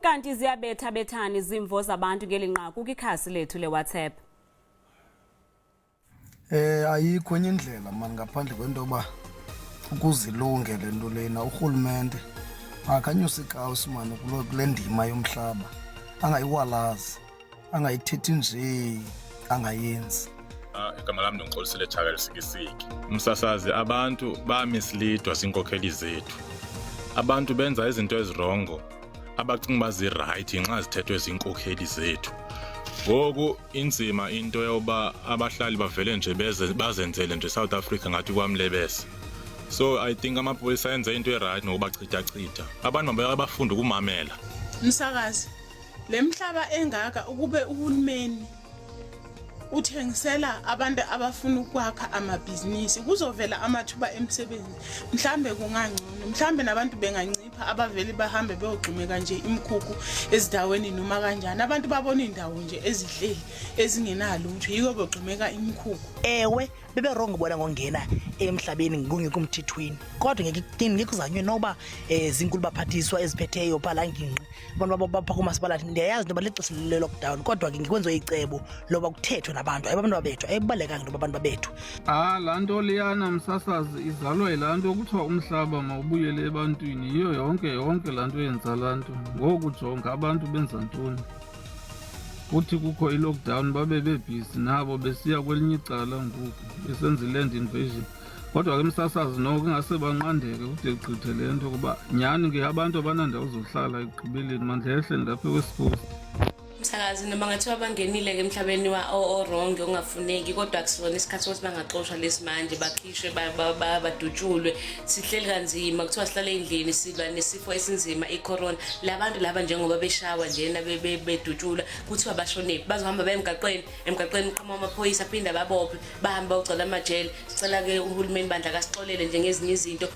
Kanti ziyabetha-bethani izimvo zabantu ngeli nqaku kwikhasi lethu leWhatsApp. Ayikho enye indlela mani ngaphandle kwento yoba ukuzilunge le nto lena. Urhulumente makanyuse ikawusi mani kule ndima yomhlaba, angayiwalazi, angayithethi nje, angayenzi. Igama lam ndingixolisile Tshaka Lusikisiki. Msasazi, abantu bamisleadwa ziinkokheli zethu. Abantu benza izinto ezirongo abacinga uba zirayithi nxa zithethwe ziinkokheli zethu. Ngoku inzima into yoba abahlali bavele nje beze bazenzele nje South Africa ngathi kwamlebese. So I think amapolisa enze into erayithi ngokubachithachitha. Abantu mabafunde ukumamela. Msakazi, le mhlaba engaka ukube uhulumeni uthengisela abantu abafuna ukwakha amabhizinisi kuzovela amathuba emisebenzi, mhlambe kungangcono, mhlambe nabantu bengancipha abavele bahambe beyogxumeka nje imikhukhu ezindaweni noma kanjani. Abantu babona indawo nje ezihleli ezingenalutho, yiko begxumeka imikhukhu. Ewe, beberongo bona ngongena emhlabeni ngokungekho mthethweni, kodwa ngeke kuzanywe noba zinkulu baphathiswa eziphetheyo phaa laa ngingqi, abantu bapha kumasipala. Ndiyayazi into yoba lixesha le-lockdown, kodwa ke ngekwenziwe icebo loba kuthethwe nabantu, ayibo abantu babethwa, ayibalulekanga into yoba abantu babethwe. Laa nto liyana, msasazi, izalwa yilaa nto kuthiwa umhlaba mawubuyele ebantwini. Yiyo yonke yonke laa nto yenza laa nto. Ngoku jonga abantu benza ntoni. Kuthi kukho i-lockdown babe bebhizi nabo besiya kwelinye icala ngoku besenza i-land invasion. Kodwa ke msasazi, noko ingase banqandeke kude kugqithe le nto, kuba nyhani ke abantu abanandawo zohlala ekugqibeleni. Mandlehle ndilapha eWest Coast. Msakazi, noma ngathiwa bangenile-ke emhlabeni o-wrong ongafuneki, kodwa akusona isikhathi sokuthi bangaxoshwa lesi manje, bakhishwe, badutshulwe. Sihleli kanzima, kuthiwa sihlale ey'ndlini, silwa nesifo esinzima i-corona. La bantu laba njengoba beshawa njena bedutshulwa, kuthiwa bashonephi? Bazohamba baye emgaqweni, emgaqweni uqhamuka amaphoyisa aphinde ababophe, bahambe bayogcwala amajele. Sicela-ke uhulumeni bandla kasixolele nje ngezinye izinto.